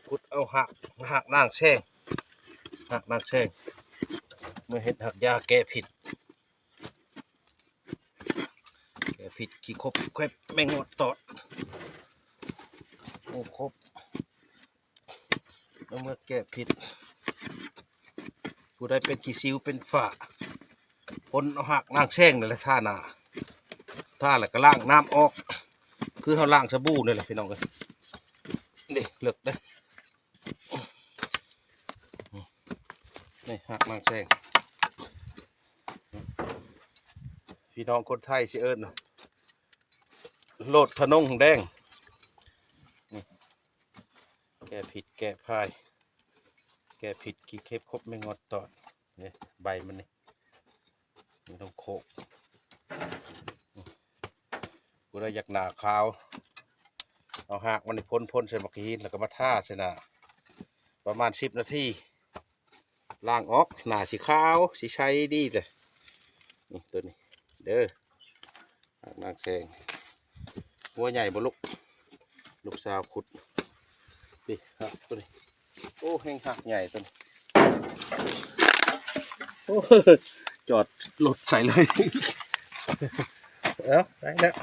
ຂຸດເອົາຮາກ ຮາກນາງແຊງ ຮາກນາງແຊງ ມາເຮັດຮາກຢາແກ້ພິດ ແກ້ພິດຂີ້ຄົບແຄບແມງງອດຕອດ ໂອ້ ຄົບ ເອົາມາແກ້ພິດ ຜູ້ໃດເປັນຂີ້ສິວເປັນຝ້າ ພົ່ນເອົາຮາກນາງແຊງນີ້ແຫຼະທາໜ້າ ທາແລ້ວກໍລ້າງນ້ຳອອກ ຄືເຮົາລ້າງສະບູນີ້ແຫຼະພີ່ນ້ອງເອີຍ ນີ້ເລິກເດ້ ນີ້ຮາກນາງແຊງ ພີ່ນ້ອງຄົນໄທຊິເອີ້ນວ່າໂລດທະນົງແດງ ນີ້ ແກ້ພິດແກ້ພາຍ ແກ້ພິດຂີ້ເຂັບຄົບແມງງອດຕອດ ນີ້ໃບມັນນີ້ ນີ້ຕ້ອງໂຄກ ຜູ້ໃດຢາກໜ້າຂາວ ເອົາຮາກມັນນີ້ພົ່ນໆໃສ່ໝາກຫີນ ແລ້ວກໍມາທາໃສ່ໜ້າ ປະມານສິບນາທີ ລ້າງອອກ ໜ້າຊິຂາວ ຊິໃສດີເດ້ ນີ້ ໂຕນີ້ເດີ ຮາກນາງແຊງ ຫົວໃຫຍ່ບໍ່ລູກ? ລູກສາວຂຸດ ນີ້ຮາກໂຕນີ້ ໂອ້ ແຮງຮາກໃຫຍ່ໂຕນີ້ ໂອ້ ຈອດລົດໃສ່ເລີຍ ເອົາ ໄດ້ແລ້ວ